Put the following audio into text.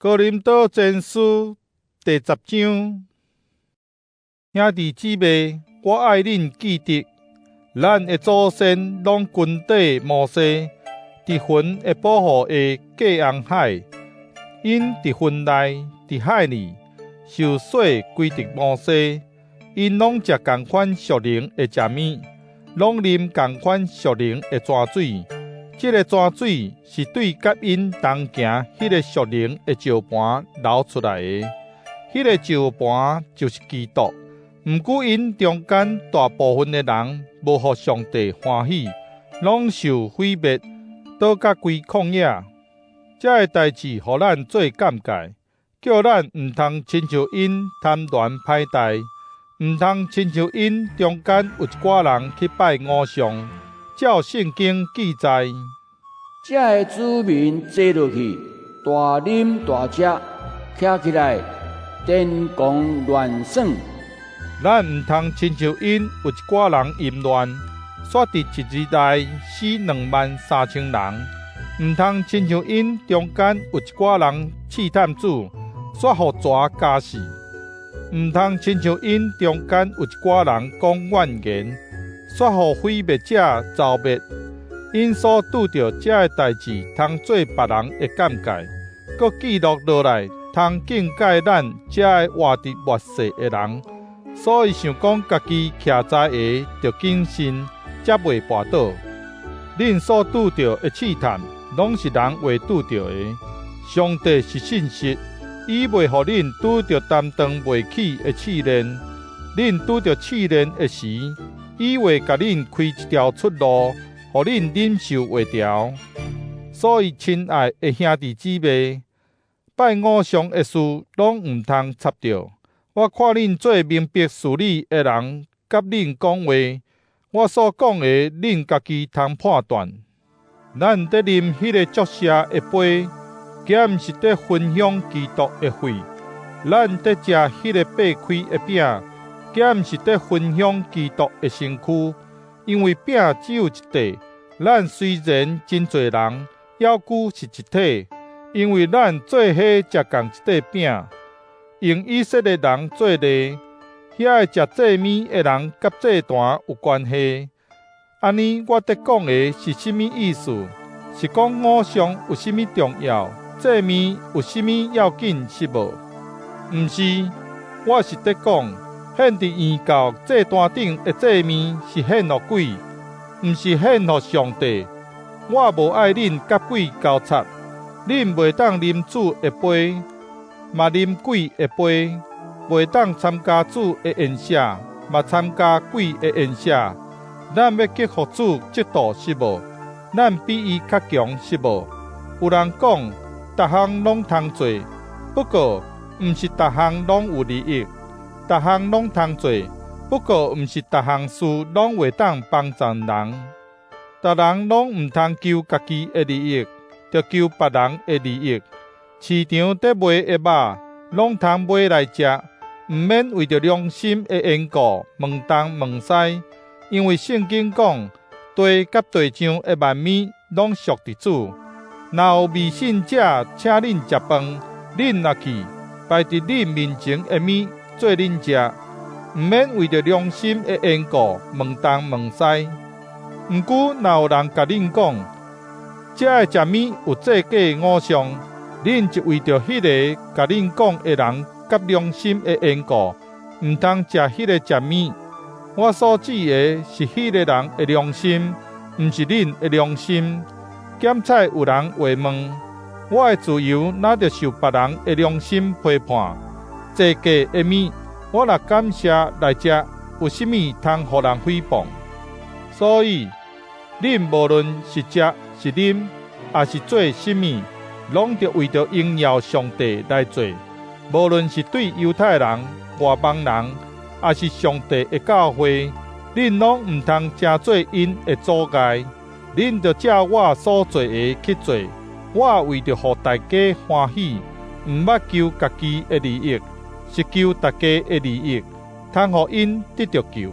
哥林多前書第十章，兄弟姊妹，我愛恁記得，咱的祖先攏跟綴摩西，佇雲的保護下過紅海。𪜶佇雲內、佇海裡受洗歸佇摩西。𪜶攏食仝款屬靈的食物，攏啉仝款屬靈的泉水。這个泉水是對佮𪜶同行彼个屬靈的石盤流出來的，彼个石盤就是基督。毋過𪜶中間大部分的人無予上帝歡喜，攏受毀滅，倒甲規曠野。這个代誌予咱做鑑戒，叫咱毋通親像𪜶貪戀歹代，毋通親像𪜶中間有一寡人去拜偶像。照聖經記載，遮的子民坐落去，大啉大食，徛起來，癲狂亂耍。咱毋通親像𪜶有一寡人淫亂，煞佇一日內死23,000人。毋通親像𪜶中間有一寡人試探主，煞予蛇咬死。毋通親像𪜶中間有一寡人講怨言，煞予毀滅者蹂滅。𪜶所拄著這个代誌，通做別人的鑑戒，閣記錄落來，通警戒咱這个活佇末世的人。所以想講家己徛在的，著謹慎，才袂跋倒。恁所拄著的試探，攏是人會拄著的。上帝是信實，伊袂予恁拄著擔當袂起的試煉。恁拄著試煉的時，伊會共恁開一條出路，予恁忍受會牢。所以，親愛的兄弟姊妹，拜偶像的事攏毋通插著。我看恁做明白事理的人，佮恁講話，我所講的，恁家己通判斷。咱佇啉彼个祝謝的杯，敢毋是佇分享基督的血？咱佇食彼个擘開的餅，敢毋是佇分享基督的身軀？因為餅只有一塊，咱雖然真濟人，猶閣是一體，因為咱做伙食仝一塊餅。用以色列人做例，遐个食祭物的人佮祭壇有關係。按呢，我佇講的是啥物意思？是講偶像有啥物重要，祭物有啥物要緊，是無？毋是，我是佇講，獻佇異教祭壇頂的祭物是獻予鬼，毋是獻予上帝。我無愛恁佮鬼交插，恁袂當啉主的杯，嘛啉鬼的杯，袂當參加主的宴席，嘛參加鬼的宴席。咱欲激予主嫉妒是無？咱比伊較強是無？有人講，逐項攏通做，不過毋是逐項攏有利益；逐項攏通做，不過毋是逐項事攏會當幫助人。逐人攏毋通求家己的利益，著求別人的利益。市場佇賣的肉，攏通買來食，毋免為著良心的緣故問東問西，因為聖經講，地佮地上的萬物攏屬佇主。若有未信者請恁食飯，恁若去，擺佇恁面前的物做恁食，毋免為著良心的緣故問東問西。毋過，若有人共恁講，這个食物有祭過偶像，恁就為著彼个共恁講的人佮良心的緣故，毋通食彼个食物。我所指的是彼个人的良心，毋是恁的良心。檢採有人會問：我的自由哪著受別人的良心批判？祭過的物，我若感謝來食，有啥物通予人誹謗？所以，恁無論是食是啉，抑是做啥物，攏著為著榮耀上帝來做。無論是對猶太人、外邦人，抑是上帝的教會，恁攏毋通成做𪜶的阻礙。恁著照我所做的去做。我為著予大家歡喜，毋捌求家己的利益，是求大家的利益，通予𪜶得著救。